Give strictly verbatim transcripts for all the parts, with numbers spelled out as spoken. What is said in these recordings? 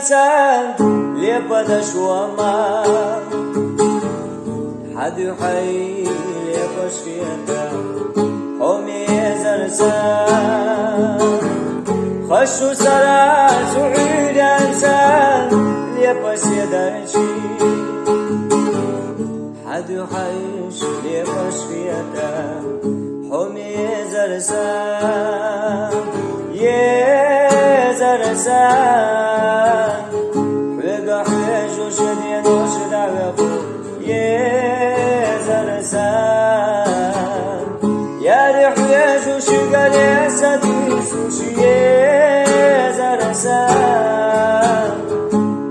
Сан лепа дашвама, хьа дуьхьа лепаш хетар, хьо мезар сан. Хаш шу сараз Ӏуьйренца лепа седарчи, хьа дуьхьа лепаш хетар, хьо мезар сан, езар сан. Хьоьга хьежаш денош дӀавеху, езар сан. Яри хьежаш гаре сатуьйсуш, езар сан.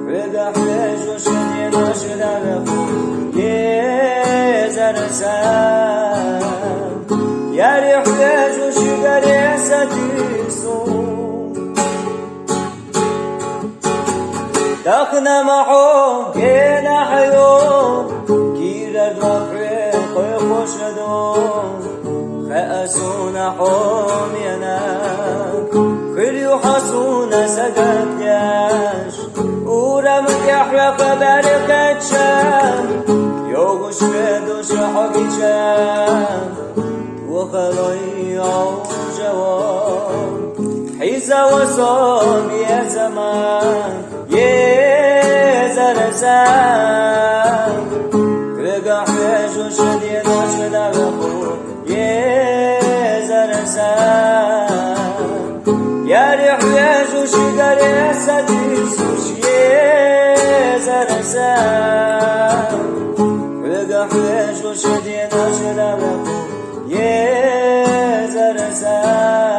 Хьоьга хьежаш денош дӀавеху, езар сан. Яри хьежаш гаре сатуьйсуш. Тахана ма хьо гена хьайо, кирар ма хьоь кхойкхош ду. Хаа суна хьо мена, хуьлу хьо суна сагатдеш. Урам тӀехь хьоьга бӀаргадайча, йогӀуш хедуш хьо гича, тохалой Ӏовжавон. Хьиза ва со безама, езар сан. Хьоьга хьежаш денош дӀавеху, езар сан. Яри хьежаш гаре сатуьйсуш, езар сан. Хьоьга хьежаш денош дӀавеху, езар сан.